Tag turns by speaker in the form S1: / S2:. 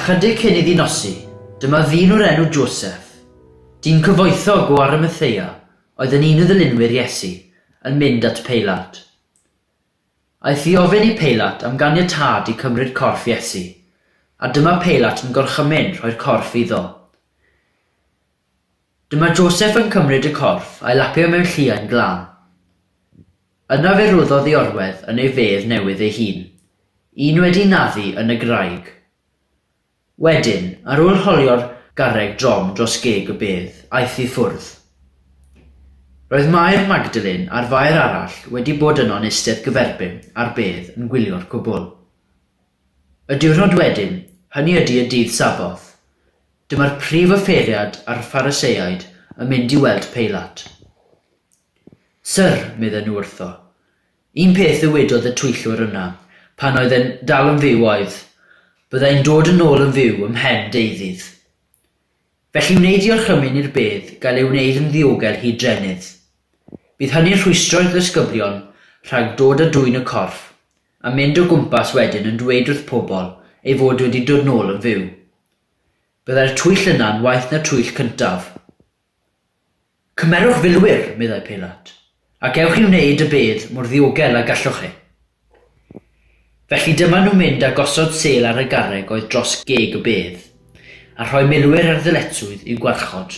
S1: Ychydig cyn iddi nosi, dyma ddyn o'r enw Joseff, dyn cyfoethog o Arimathea oedd yn un o ddilynwyr Iesu, yn mynd at Peilat. Aeth i ofyn i Peilat am ganiatâd i cymryd corff Iesu, a dyma Peilat yn gorchymyn rhoi'r corff iddo. Dyma Joseff yn cymryd y corff a'i lapio mewn lliain glân. Yna fe roddodd i orwedd yn ei fedd newydd ei hun, un wedi naddu yn y graig. Wedyn, ar ôl rholio'r garreg drom dros geg y bedd, aeth i ffwrdd. Roedd Mair Magdalene a'r Fair arall wedi bod yno'n eistedd gyferbyn â'r bedd yn gwylio'r cwbl. Y diwrnod wedyn, hynny ydy y dydd Saboth, Dyma'r prif offeiriad a'r Phariseaid yn mynd i weld Peilat. Syr, medden nhw wrtho, un peth ddywedodd y twyllwr yna pan oedd e'n dal yn fyw oedd, 'Bydda i'n dod yn ôl yn fyw ymhen deuddydd. Felly wnei di orchymyn i'r bedd gael ei wneud yn ddiogel hyd drennydd. Bydd hynny'n rhwystro'r ddisgyblion rhag dod a dwyn y corff, a mynd o gwmpas wedyn yn dweud wrth pobl ei fod wedi dod nôl yn fyw. Byddai'r twyll yna'n waeth na'r twyll cyntaf. Cymerwch filwyr, meddai Peilat, ac ewch i wneud y bedd mor ddiogel ag gallwch chi. Felly dyma nhw'n mynd a gosod sêl ar y garreg oedd dros geg y bedd, a rhoi milwyr ar ddyletswydd i'w gwarchod.